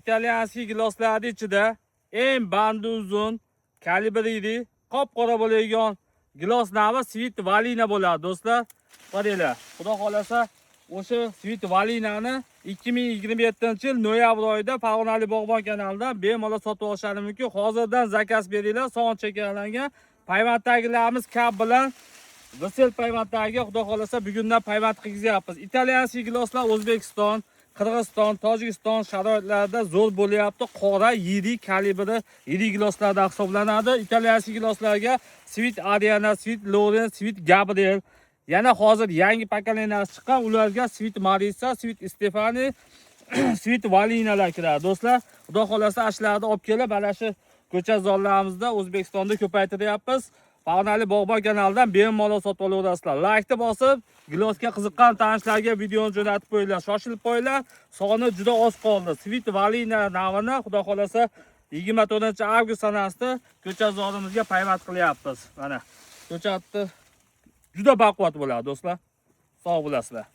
Итальянский giloslarni ichida eng bandi uzun, kalibrli, qop-qora bo'ladigan gilos navi Sweet Valina bo'ladi, do'stlar. Qaranglar, Xudo xolasa, o'sha Sweet Valinani 2027-yil noyabr oyida Farg'onalik bog'bon kanalidan bemalol sotib olishlari mumkin. Hozirdan заказ beringlar, son chegaralangan. Payvanddagilarimiz kap bilan Vissel payvandlarga, Xudo xolasa, bugundan payvand qilgizyapmiz. Итальянский giloslar O'zbekiston, Qirg'iziston, Tojikiston sharoitlarida zo'r bo'lyapti. Qora, yirik kalibri, yirik giloslardan hisoblanadi. Итальянский giloslarga Sweet Ariana, Sweet Loren, Sweet Gabriel, yana hozir yangi поколения si chiqqan, ularga Sweet Marisa, Sweet Stefani, Sweet Valinalar kiradi, do'stlar. Xudo xolasa, ashlarni olib kelib, mana shu ko'chatzorlarimizda O'zbekistonda ko'paytiryapmiz. Farg'onalik bog'bon kanalidan bemalol sotib olaverasizlar. Laykni bosib, gilosga qiziqqan tanishlarga videoni jo'natib qo'yinglar. Shoshilib qo'yinglar. Soni juda oz qoldi. Sweet Valina navini, Xudo xolasa, 24 avgust sanasida ko'chatzorimizga payvand qilyapmiz. Mana ko'chatni juda baquvvat bo'ladi, do'stlar. Sog' bo'lasizlar.